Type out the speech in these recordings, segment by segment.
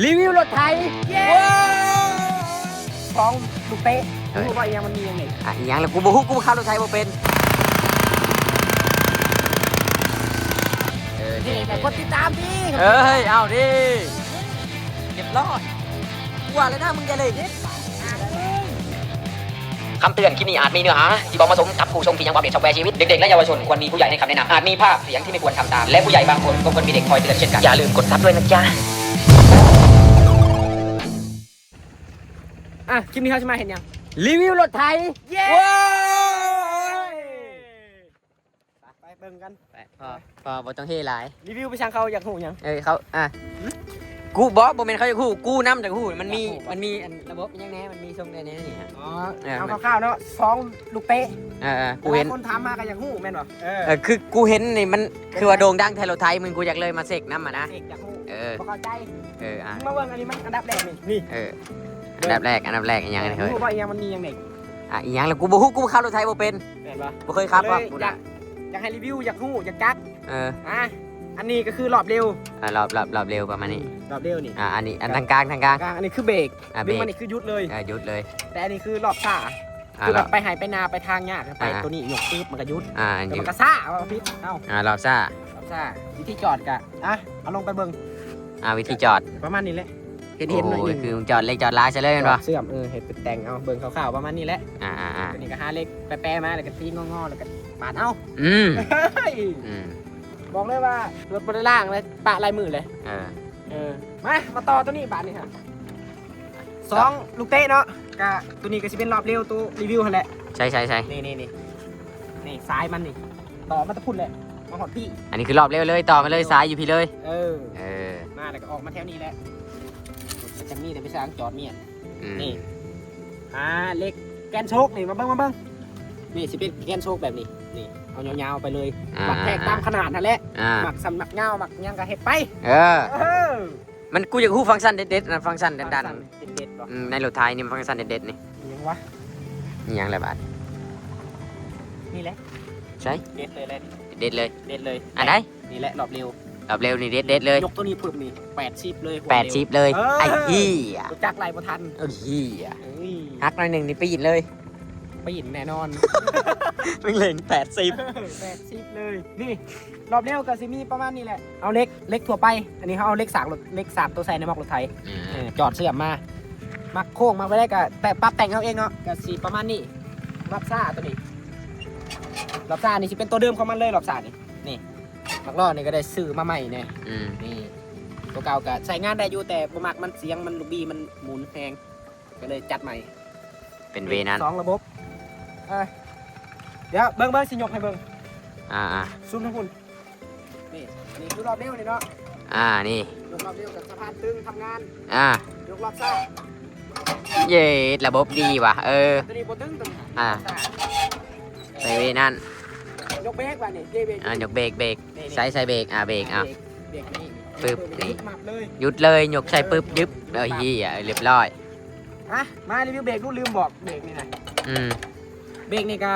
ຣີວິວລົດໄຖ ເຢ້ ສອງລູກເຕະ ເອີຍ ຮູ້ວ່າອີ່ຫຍັງມັນມີຫຍັງນີ້ ອ່ະ ອີ່ຫຍັງລະ ກູບໍ່ຮູ້ ກູຂັບລົດໄຖບໍ່ເປັນ ເອີ ນີ້ ນີ້ ແຕ່ກົດຕິດຕາມດີ ເອີຍ ເອົາດີ ຮຽບຮ້ອຍ ກູວ່າແລ້ວນະ ມຶງຢ່າເຫຼັ້ນ ຄຳເຕືອນ, ຄລິບນີ້ອາດມີເນື້ອຫາທີ່ບໍ່ເໝາະສົມກັບຜູ້ຊົມທີ່ຍັງບໍ່ອັບເດດຊອບແວຊີວິດ. ເດັກໆ ແລະ ເຍົາວະຊົນຄວນມີຜູ້ໃຫຍ່ໃນຄຳແນະນຳ. ອາດມີພາບ, ສຽງທີ່ໄມ່ຄວນທຳຕາມ ແລະ ຜູ້ໃຫຍ່ບາງຄົນກໍຄວນມີເດັກຄອຍເຕືອນເຊັ່ນກັນ. ຢ່າລືມກົດຊັບດ້ວຍນະຈ໊ະ. ອ່ະ ຄລິບນີ້ເຮົາຊິມາເຮັດຫຍັງ? ຣີວິວລົດໄຖ. ເຢ້ ໂອ້ຍ ໄປ ໄປເບິ່ງກັນ ໄປ ພໍ ພໍ ບໍ່ຕ້ອງເຮຫຼາຍ. ຣີວິວໄປຊ່າງ ເຂົາຢາກຮູ້ຫຍັງ? ເອີ ເຂົາ ອ່ະ ຫຶ? ກູ ບໍ່ ບໍ່ແມ່ນເຂົາຢາກຮູ້ ກູນຳຢາກຮູ້ ມັນມີ ຢາກຮູ້ບໍ່? ມັນມີອັນລະບົບຫຍັງແດ່ ມັນມີຊົງແດ່ແນ່ນີ້ ອໍ ເອີ ເອົາຄ່າວໆເນາະ ສອງລູກເຕະ ເອີໆ ກູເຫັນ ຫຼາຍຄົນຖາມມາກໍຢາກຮູ້ແມ່ນບໍ່? ເອີ ເອີ ຄືກູເຫັນນີ້ມັນຄືວ່າໂດ່ງດັງແທ້ລົດໄຖ ມຶງ ກູຢາກເລີຍມາເຊັກນຳຫັ້ນນະ ເຊັກ ຢາກຮູ້ ເອີ ບໍ່ເຂົ້າໃຈ ເອີ ອ່ະ ມາເບິ່ງອັນນີ້ ມັນອັນດັບແລກນີ້ ນີ້ ເອີ ອັນດັບແລກ ອັນດັບແລກ ອີ່ຫຍັງນີ້ ເອີ ເຮີ້ຍ ຮູ້ບໍ່ ອີ່ຫຍັງ ມັນມີຫຍັງນີ້? ອ່ະ ອີ່ຫຍັງລະ ກູບໍ່ຮູ້ ກູບໍ່ຂັບລົດໄຖບໍ່ເປັນ ແມ່ນບໍ່? ບໍ່ເຄີຍຂັບ ເລີຍ ບໍ່ ຢາກ ຢາກໃຫ້ຣີວິວ ຢາກຮູ້ ຢາກຈັກ ເອີ ອ່ະ ອັນນີ້ກໍຄືລອບເລັວ ອ່າ ລອບ ລອບ ລອບເລັວປະມານນີ້ ອືມ ລອບເລັວນີ້ ອ່າ ອັນນີ້ ອັນທາງກາງ ທາງກາງ ອ່າ ອັນນີ້ຄືເບກ ອ່າ ເບກ ດຶງມານີ້ຄືຢຸດເລີຍ ອ່າ ຢຸດເລີຍ ແຕ່ອັນນີ້ຄືລອບຊ້າ ອ່າ ຄືແບບ ລອບ ໄປໄຮ່ໄປນາ ໄປທາງຍາກ ໄປ ອ່າ ໂຕນີ້ຍົກປຶບ ມັນກໍຢຸດ ອ່າ ແລ້ວມັນກໍຊ້າ ເອົາຜິດ ເອົາ ອ່າ ລອບຊ້າ ລອບຊ້າ ວິທີຈອດກໍ ອ່ະ ເອົາລົງໄປເບິ່ງ ອ່າ ວິທີຈອດ ປະມານນີ້ແຫຼະ ເຫັນ ເຫັນໜ້ອຍໜຶ່ງ ໂອ້ຍ ຄືຈອດເຫຼັກຈອດລາຍຊະເລີຍແມ່ນບໍ່? ເຊື່ອມ ເອີ ເຮັດເປັນແຕ່ງເອົາ ເບິ່ງຄ່າວໆປະມານນີ້ແຫຼະ ອ່າໆໆ ນີ້ກໍຫາເຫຼັກແປໆມາ ແລ້ວກໍຕີງໍໆ ແລ້ວກໍປາດເອົາ ອືມ ເຮີ້ຍ ອືມ ບອກເລີຍວ່າລົດບໍ່ໄດ້ລ້າງເລີຍ ປະຫຼາຍມື້ເລີຍ ເອີ ເອີ ມາ ມາຕໍ່ໂຕນີ້ບາດນີ້ຮະ ສອງລູກເຕະເນາະ ກະໂຕນີ້ກໍຊິເປັນລອບເລັວ ໂຕຣີວິວຫັ້ນແຫຼະ ໃຊ່ໆໆ ນີ້ໆໆ ນີ້ສາຍມັນນີ້ ຕໍ່ມາແຕ່ພຸ້ນແຫຼະ ມາຮອດພີ້ ອັນນີ້ຄືລອບເລັວເລີຍ ຕໍ່ມາເລີຍ ສາຍຢູ່ພີ້ເລີຍ ເອີ ເອີ ມາແລ້ວກໍອອກມາແຖວນີ້ແຫຼະ ກໍຈະມີແຕ່ໄປສ້າງຈອດເມຍ ອືມ ນີ້ ຫາເຫຼັກແກນໂຊກນີ້ ມາເບິ່ງ ມາເບິ່ງ ນີ້ຊິເປັນແກນໂຊກແບບນີ້ ນີ້ ເອົາຍາວໆໄປເລີຍ ອ່າ ວັດແທກຕາມຂະໜາດຫັ້ນແຫຼະ ອ່າ ມັກສັ້ນມັກຍາວ ມັກຫຍັງກໍເຮັດໄປ ເອີ ເອີ ມັນ ກູຢາກຮູ້ຟັງຊັນເດັດໆນະ ຟັງຊັນດັນໆ ຟັງຊັນເດັດໆບໍ່? ອືມ ໃນລົດໄຖນີ້ ຟັງຊັນເດັດໆນີ້ ອີ່ຫຍັງວະ? ອີ່ຫຍັງລະບາດ? ນີ້ແຫຼະ ໃຊ່ ເດັດເລີຍແຫຼະ ເດັດເລີຍ ເດັດເລີຍ ອັນໃດ? ນີ້ແຫຼະລອບເລັວ ລອບເລັວນີ້ເດັດໆເລີຍ ຍົກໂຕນີ້ປຶບນີ້ ແປດສິບເລີຍ ແປດສິບເລີຍ ເອີ ໄອ້ເຫຍ ຮູ້ຈັກໄລ່ບໍ່ທັນ ເອີ ເຫຍ ເອີຍ ຫັກໜ້ອຍໜຶ່ງນີ້ປີນເລີຍ ປີນແນ່ນອນ ແມ່ງເລັງແປດສິບ ເອີ ແປດສິບເລີຍ ນີ້ ລອບເລັວກໍຊິມີປະມານນີ້ແຫຼະ ເອົາເຫຼັກ ເຫຼັກທົ່ວໄປ ອັນນີ້ເຮົາເອົາເຫຼັກສາກລົດ ເຫຼັກສາກໂຕໃສ່ໃນໝອກລົດໄຖ ອືມ ເອີ ຈອດເຊື່ອມມາ ມັກໂຄ້ງມັກແບບໃດກໍແຕ່ປັບແຕ່ງເຮົາເອງເນາະ ກໍຊິປະມານນີ້ ລອບຊ້າໂຕນີ້ ລອບຊ້ານີ້ຊິເປັນໂຕເດີມຂອງມັນເລີຍ ລອບຊ້ານີ້ ນີ້ ໝາກລໍ້ນີ້ກໍໄດ້ຊື້ມາໃໝ່ແນ່ ອືມ ນີ້ ໂຕເກົ່າກໍໃຊ້ງານໄດ້ຢູ່ ແຕ່ບໍ່ມັກ ມັນສຽງ ມັນລູກບີມັນໝູນແຮງ ກໍເລີຍຈັດໃໝ່ ເປັນເວນັ້ນ ສອງລະບົບ ອ່າ ດຽວເບິ່ງ ເບິ່ງ ຊິຍົກໃຫ້ເບິ່ງ ອ່າໆ ຊູມທາງພຸ້ນ ນີ້ ອັນນີ້ຄືລອບເລັວນີ້ເນາະ ອ່າ ນີ້ ຍົກລອບເລັວກັບສະພານຕຶງທຳງານ ອ່າ ຍົກລອບຊ້າ ເຢັດ ລະບົບດີວ່ະ ເອີ ໂຕນີ້ບໍ່ຕຶງ ໂຕນີ້ ອ່າ ລອບຊ້າ ໄປເວນັ້ນ ຍົກເບກບາດນີ້ ເບກ ອ່າ ຍົກເບກ ເບກ ນີ້ ໃສ່ ໃສ່ເບກ ອ່າ ເບກ ອ່າ ເບກ ເບກນີ້ ປຶບ ນີ້ ມັບເລີຍ ຢຸດເລີຍ ຍົກໃສ່ປຶບ ເອີ ຍຶບ ເອີ ເອີ ຮຽບຮ້ອຍ ອ່ະ ມາຣີວິວເບກດູ ລືມບອກເບກນີ້ນະ ອືມ ເບກນີ້ກະ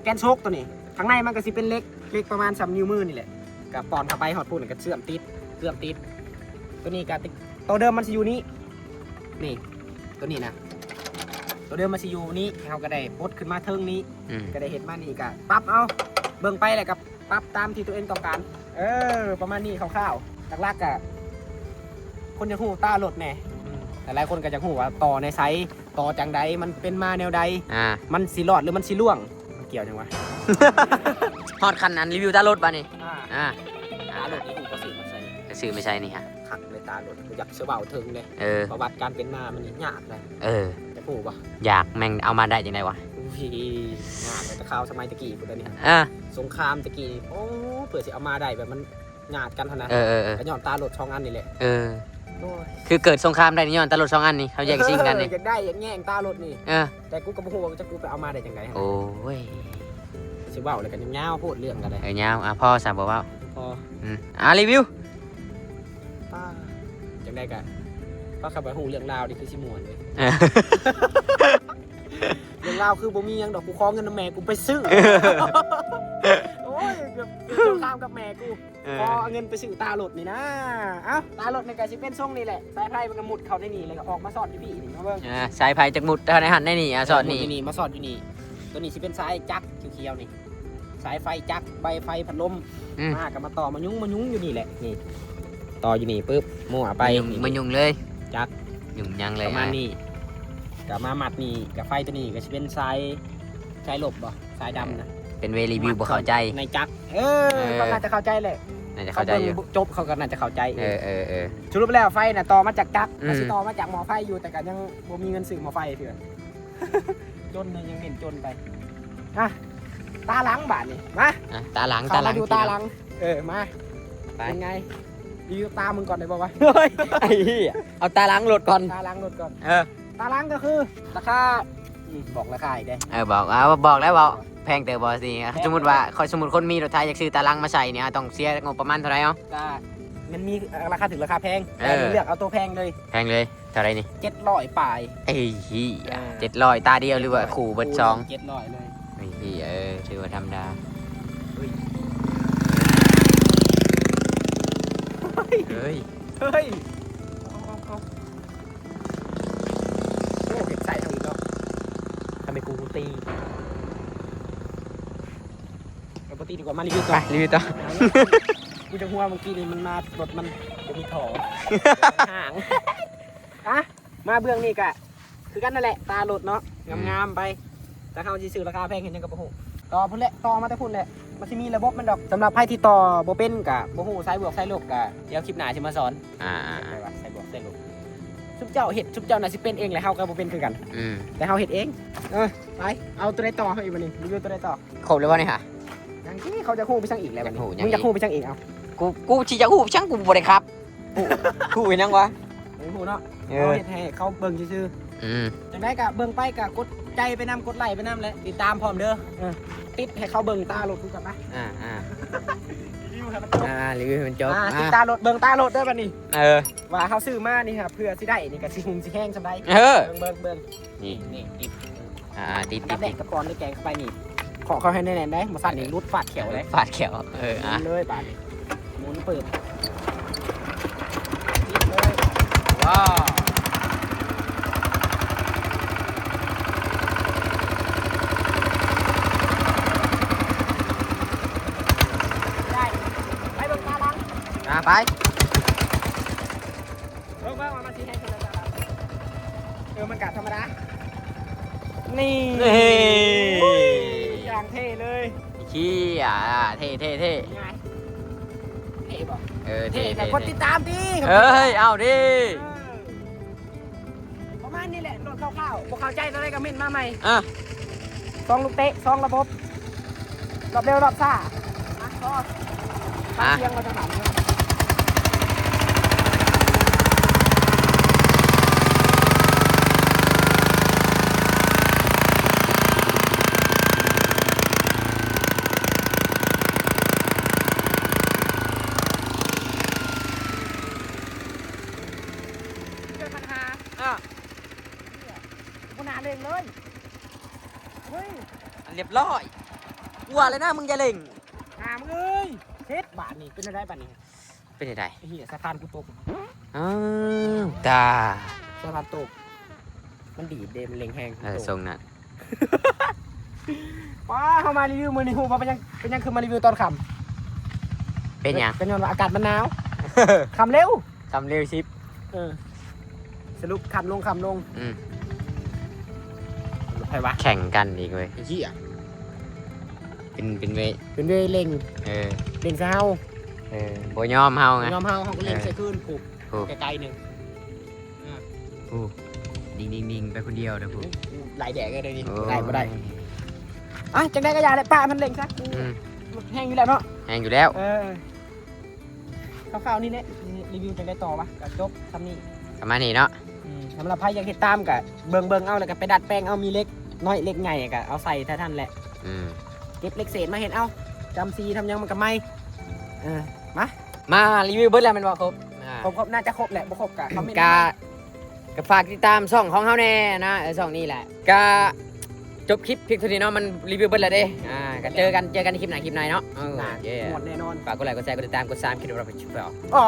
ແກນໂຊກໂຕນີ້ ຂ້າງໃນມັນກະຊິເປັນເຫຼັກ ເຫຼັກປະມານສ່ຳນິ້ວມືນີ້ແຫຼະ ກະປ້ອນເຂົ້າໄປຮອດພຸ້ນກະເຊື່ອມຕິດ ເຊື່ອມຕິດ ໂຕນີ້ກະ ໂຕເດີມມັນຊິຢູ່ນີ້ ນີ້ ໂຕນີ້ນະ ໂຕເດີມມັນຊິຢູ່ນີ້ ເຮົາກະໄດ້ປົດຂຶ້ນມາເທິງນີ້ ອືມ ກະໄດ້ເຮັດມານີ້ກະປັບເອົາ ເບິ່ງໄປແລ້ວກະ ປັບຕາມທີ່ຕົວເອງຕ້ອງການ ເອີ ປະມານນີ້ຄ່າວໆ ຫຼັກໆກະຄົນຢາກຮູ້ຕາລົດແດ່ ອືມ ຫຼາຍໆຄົນກະຢາກຮູ້ວ່າຕໍ່ໃນໃສ ຕໍ່ຈັ່ງໃດ ມັນເປັນມາແນວໃດ ອ່າ ມັນຊິລອດຫຼືມັນຊິລ່ວງ ມັນກ່ຽວຫຍັງວະ ຮອດຂັ້ນອັນຣີວິວຕາລົດບາດນີ້ ອ່າ ອ່າ ຕາລົດນີ້ຮູ້ບໍ່ ຊື້ມາໃສ ກະຊື້ມາໃສນີ້ຮະ ຄັກເລີຍຕາລົດ ບໍ່ຢາກຊິເວົ້າເຖິງເລີຍ ເອີ ປະຫວັດການເປັນມາມັນນີ້ຍາກເລີຍ ເອີ ຢາກຮູ້ບໍ່? ຢາກ ແມ່ນເອົາມາໄດ້ຈັ່ງໃດວະ? ອຸ້ຍ ຍາກເລີຍ ແຕ່ຄາວສະໄໝຕະກີ້ພຸ້ນນີ້ ອ່າ ສົງຄາມຕະກີ້ ໂອ້ ເພື່ອຊິເອົາມາໄດ້ແບບມັນຍາດກັນຫັ້ນນະ ເອີໆໆ ກະຍ້ອນຕາລົດສອງອັນນີ້ແຫຼະ ເອີ ໂອ້ຍ ຄືເກີດສົງຄາມໄດ້ນີ້ຍ້ອນຕາລົດສອງອັນນີ້ ເຂົາແຍ່ງຊິງກັນນີ້ ເອີ ຢາກໄດ້ ຢາກແຍ່ງຕາລົດນີ້ ເອີ ແຕ່ກູກະບໍ່ຮູ້ວ່າຈັກກູໄປເອົາມາໄດ້ຈັ່ງໃດ ໂອ້ຍ ຊິເວົ້າແລ້ວກະຍາວໂພດເລື່ອງກະໄດ້ ເອີ ຍາວ ອ່ະ ພໍຊະ ບໍ່ເວົ້າ ພໍ ອືມ ອ່າ ຣີວິວ ປ້າ ຈັ່ງໃດກະ ປ້າ ຄັນໄປຮູ້ເລື່ອງລາວນີ້ຄືຊິມ່ວນເວີຍ ເອີ ເລື່ອງລາວຄືບໍ່ມີຫຍັງດອກ ກູຂໍເງິນນຳແມ່ກູໄປຊື້ ໂອ້ຍ ເກືອບສົງຄາມກັບແມ່ກູ. ເອີ ຂໍເງິນໄປຊື້ຕາລົດນີ້ນະ. ເອົ້າ ຕາລົດນີ້ກໍຊິເປັນຊົງນີ້ແຫຼະ, ສາຍໄຟມັນກໍມຸດເຂົ້າໃນນີ້ ແລ້ວກໍອອກມາສອດຢູ່ພີ້ນີ້ ມາເບິ່ງ. ອ່າ ສາຍໄຟຈັກມຸດເທົ່າໃດຫັ້ນ ໃນນີ້ ອ່າ ສອດນີ້ ມາມຸດຢູ່ນີ້ ມາສອດຢູ່ນີ້. ຕົວນີ້ຊິເປັນສາຍຈັກຂຽວໆນີ້ ສາຍໄຟຈັກ ໃບໄຟພັດລົມ. ອືມ ມາກໍມາຕໍ່ມາຍຸງ ມາຍຸງຢູ່ນີ້ແຫຼະ. ນີ້ ຕໍ່ຢູ່ນີ້ປຶບ ມົ້ວໄປ ມາຍຸງ ມາຍຸງເລີຍ ຈັກ ຍຸງຍັງເລີຍ ປະມານນີ້. ອ່າ ກໍມາມັດນີ້ ກໍໄຟຕົວນີ້ກໍຊິເປັນສາຍ ສາຍລົບບໍ່? ສາຍດຳນະ ເປັນເວຣີວິວບໍ່ເຂົ້າໃຈ ໃນຈັກ. ເອີ ເອີ ເຂົາໜ້າຈະເຂົ້າໃຈແຫຼະ ໜ້າຈະເຂົ້າໃຈຢູ່ ເຂົາເບິ່ງຈົບເຂົາກໍໜ້າຈະເຂົ້າໃຈເອງ. ເອີ ເອີ ເອີ ສະຫຼຸບແລ້ວໄຟນະຕໍ່ມາຈາກຈັກ ອືມ ກໍຊິຕໍ່ມາຈາກໝໍ້ໄຟຢູ່ ແຕ່ກໍຍັງບໍ່ມີເງິນຊື້ໝໍ້ໄຟເທື່ອ. ຈົນນະ ຍັງເນັ້ນຈົນໄປ. ອ່ະ ຕາຫຼັງບາດນີ້ ມາ ອ່ະ ຕາຫຼັງ ຕາຫຼັງ ເຂົ້າມາຢູ່ຕາຫຼັງ. ເອີ ມາ ໄປ ເປັນໄງ? ຣີວິວຕາມຶງກ່ອນໄດ້ບໍ່ວະ? ເຮີ້ຍ ໄອ້ເຫຍ ເອົາຕາຫຼັງລົດກ່ອນ ຕາຫຼັງລົດກ່ອນ. ເອີ ຕາຫຼັງກໍຄືລາຄາ ອືມ ບອກລາຄາອີກເດ້. ເອີ ບອກ ເອົາ ບອກແລ້ວ ເວົ້າແພງເຕີບບໍ່? ນີ້ ແພງ ສົມມຸດວ່າ ເອີ ຂ້ອຍ ສົມມຸດຄົນມີລົດໄຖຢາກຊື້ຕາຫຼັງມາໃສ່ນີ້ ເຮົາຕ້ອງເສຍງົບປະມານເທົ່າໃດເອົາ? ກໍມັນມີລາຄາຖືກ ລາຄາແພງ ເອີ ແຕ່ເລືອກເອົາໂຕແພງເລີຍ. ແພງເລີຍ ເທົ່າໃດນີ້? ເຈັດຮ້ອຍປາຍ. ເອີຍ ເຈັດຮ້ອຍ ຕາດຽວ ຫຼືວ່າຄູ່ເບິດສອງ? ເຈັດຮ້ອຍເລີຍ. ເອີຍ ຖືວ່າທຳມະດາ. ເຮີ້ຍ ເຮີ້ຍ ເຮີ້ຍ ເອົາ ເອົາ ເອົາ. ໂອ້ ເຮັດໃສ່ເຮົາອີກເນາະ ຄັນເປັນກູກູຕີ ເອົາ ບໍ່ຕີດີກວ່າ ມາຣີວິວຕໍ່ ໄປ ຣີວິວຕໍ່. ກູຈັກຮູ້ວ່າເມື່ອກີ້ນີ້ມັນມາ ລົດມັນບໍ່ມີທໍ່ ຫາງ. ອ່ະ ມາເບື້ອງນີ້ກະຄືກັນນັ້ນແຫຼະ ຕາລົດເນາະ ອືມ ງາມໆໄປ. ແຕ່ເຮົາຊິຊື້ລາຄາແພງເຮັດຫຍັງກໍບໍ່ຮູ້. ຕໍ່ພຸ້ນແຫຼະ ຕໍ່ມາແຕ່ພຸ້ນແຫຼະ ມັນຊິມີລະບົບມັນດອກ. ສຳລັບໃຜທີ່ຕໍ່ບໍ່ເປັນກະບໍ່ຮູ້ສາຍບວກສາຍລົບ ກະດຽວຄລິບໜ້າຊິມາສອນ. ອ່າ ອ່າ ແປວ່າສາຍບວກສາຍລົບ ຊຸມເຈົ້າເຮັດ ຊຸມເຈົ້າໜ້າຊິເປັນເອງແຫຼະ ເຮົາກໍບໍ່ເປັນຄືກັນ. ອືມ ແຕ່ເຮົາເຮັດເອງ. ເອີ ໄປ ເອົາຕົວໃດຕໍ່ເຮົາອີກບັດນີ້? ຣີວິວຕົວໃດຕໍ່? ຄົບແລ້ວບໍ່ນີ້ຫະ? ຍັງຕິ ເຂົາຈະຮູ້ໄປຈັ່ງອີກແລ້ວບັດນີ້? ຢາກຮູ້ຫຍັງອີກ? ມຶງຢາກຮູ້ໄປຈັ່ງອີກ? ເອົາ ກູ ກູຊິຢາກຮູ້ໄປຈັ່ງ ກູບໍ່ໄດ້ຂັບ. ຮູ້ ຮູ້ຫຍັງວະ? ບໍ່ຮູ້ເນາະ ເອີ ເຮົາເຮັດໃຫ້ເຂົາເບິ່ງຊື່ໆ. ອືມ ຈັ່ງໃດກໍເບິ່ງໄປກໍກົດໃຈໄປນຳ ກົດໄລ້ໄປນຳແຫຼະ ຕິດຕາມພ້ອມເດີ. ເອີ ຕິດໃຫ້ເຂົາເບິ່ງຕາລົດຄືກັນນະ. ອ່າ ອ່າ ຣີວິວໃຫ້ມັນຈົບ ອ່າ ຣີວິວໃຫ້ມັນຈົບ. ອ່າ ອ່າ ຕິດຕາລົດ ເບິ່ງຕາລົດເດີບັດນີ້. ເອີ ວ່າເຮົາຊື້ມານີ້ຫະ ເພື່ອຊິໄດ້ນີ້ກໍຊິຮຸ່ງຊິແຮງສ່ຳໃດ. ເອີ ເບິ່ງ ເບິ່ງ ເບິ່ງ ນີ້ ນີ້ ນີ້ ຕິດ ອ່າ ຕິດ ຕິດ ຕິດ ອັນດັບແລກກໍປ້ອນດ້ວຍແກງເຂົ້າໄປນີ້ ເຄາະເຂົາໃຫ້ແໜ້ນໆໄດ໋ ບໍ່ຊັ້ນນີ້ຫຼຸດຟາດແຂ້ວເດ້. ຟາດແຂ້ວ ເອີ ອ່ະ ເລີຍບາດນີ້ ໝູນປຶບ ຕິດເລີຍ. ວ້າວ ໄດ້ ໄປເບິ່ງຕາຫຼັງ. ອ່າ ໄປ ເບິ່ງ ເບິ່ງວ່າມັນຊິແຮງສ່ຳໃດ. ເອີ ມັນກະທຳມະດາ ນີ້ ນີ້ ໂອ້ຍ ຢ່າງເທ່ເລີຍ. ເຮີ້ຍ ເທ່ ເທ່ ເທ່ ເທ່ບໍ່? ເອີ ເທ່ ເທ່ ແຕ່ກົດຕິດຕາມຕິ. ເອີຍ ເອົາດິ ເອີ ປະມານນີ້ແຫຼະ ໂຫຼດຄ່າວໆ ບໍ່ເຂົ້າໃຈຕົວໃດກໍເມັ້ນມາໃໝ່. ອ່ະ ສອງລູກເຕະ ສອງລະບົບ ລອບເລັວລອບຊ້າ. ມາ ພໍ ມາ ຟັງສຽງມາທາງຫຼັງ. ເກີດບັນຫາ ອ່ະ ບໍ່ໜ້າເລັ່ງເລີຍ. ເຮີ້ຍ ອັນລຽບຮ້ອຍ ກວ່າແລ້ວນະ ມຶງຢ່າເລັ່ງ ຫາມຶງເອີຍ. ເຮັດບາດນີ້ ເປັນແນວໃດບາດນີ້? ເປັນຈັ່ງໃດ? ໄອ້ເຫຍ ສະພານກູຕົກ. ອ້າວ ຕາຍ ສະພານຕົກ ມັນດີດເດ້ ມັນເລັ່ງແຮງ. ເອີ ຕົກ ຊົງນັ້ນ. ປ້າ ເຮົາມາຣີວິວມື້ນີ້ ຮູ້ບໍ່ເປັນຫຍັງ ເປັນຫຍັງຄືມາຣີວິວຕອນຄ່ຳ? ເປັນຫຍັງ? ເປັນຍ້ອນວ່າອາກາດມັນໜາວ ຄ່ຳເລັວ. ຄ່ຳເລັວສິບ. ເອີ ສະຫຼຸບຄ່ຳລົງ ຄ່ຳລົງ. ອືມ ໃຜວະ? ແຂ່ງກັນອີກເວີຍ. ໄອ້ເຫຍ ເປັນ ເປັນເວ ເປັນເວເລັ່ງ. ເອີ ເລັ່ງໃສ່ເຮົາ. ເອີ ບໍ່ຍອມເຮົາໄງ ບໍ່ຍອມເຮົາ ເຮົາກໍເລັ່ງໃສ່ຄືນ. ເອີ ຜູ້ ຜູ້ ໄກໆໜຶ່ງ. ອ່າ ຜູ້ ດິງໆໆ ໄປຄົນດຽວເດີຜູ້. ໄລ່ແດກເລີຍນີ້. ໂອ້ຍ ບໍ່ໄດ້ ບໍ່ໄດ້. ອ່ະ ຈັ່ງໃດກໍຢ່າແຫຼະ ປ້າມັນເລັ່ງຊະ. ອືມ ແຮງຢູ່ແລ້ວເນາະ ແຮງຢູ່ແລ້ວ. ເອີ ຄ່າວໆນີ້ແຫຼະ ຣີວິວຈັ່ງໃດຕໍ່ວະ ກໍຈົບຊ່ຳນີ້ ປະມານນີ້ເນາະ. ອືມ ສຳລັບໃຜຢາກເຮັດຕາມກໍເບິ່ງໆເອົາ ແລ້ວກໍໄປດັດແປງເອົາ ມີເຫຼັກນ້ອຍເຫຼັກໃຫຍ່ກໍເອົາໃສ່ເທົ່ານັ້ນແຫຼະ. ອືມ ເກັບເຫຼັກເສດມາເຮັດເອົາ ຈຳສີທຳຫຍັງມັນກໍໃໝ່. ເອີ ມາ ມາຣີວິວເບິດແລ້ວແມ່ນບໍ່? ຄົບ ອ່າ ຄົບໆ ໜ້າຈະຄົບແຫຼະ ບໍ່ຄົບກໍຄອມເມັ້ນ ກໍ ມາ ກໍຝາກຕິດຕາມຊ່ອງຂອງເຮົາແດ່ນະ. ເອີ ຊ່ອງນີ້ແຫຼະ ກໍ ຈົບຄລິບພຽງເທົ່ານີ້ເນາະ ມັນຣີວິວເບິດແລ້ວເດ້. ອ່າ ກໍເຈີກັນ ເຈີກັນໃນຄລິບໜ້າ ຄລິບໃນເນາະ. ເອີ ໂອເຄ ມ່ວນແນ່ນອນ. ຝາກກົດໄລ ກົດແຊ ກົດຕິດຕາມ ກົດ Subscribe ໃຫ້ພວກເຮົາ. ອໍ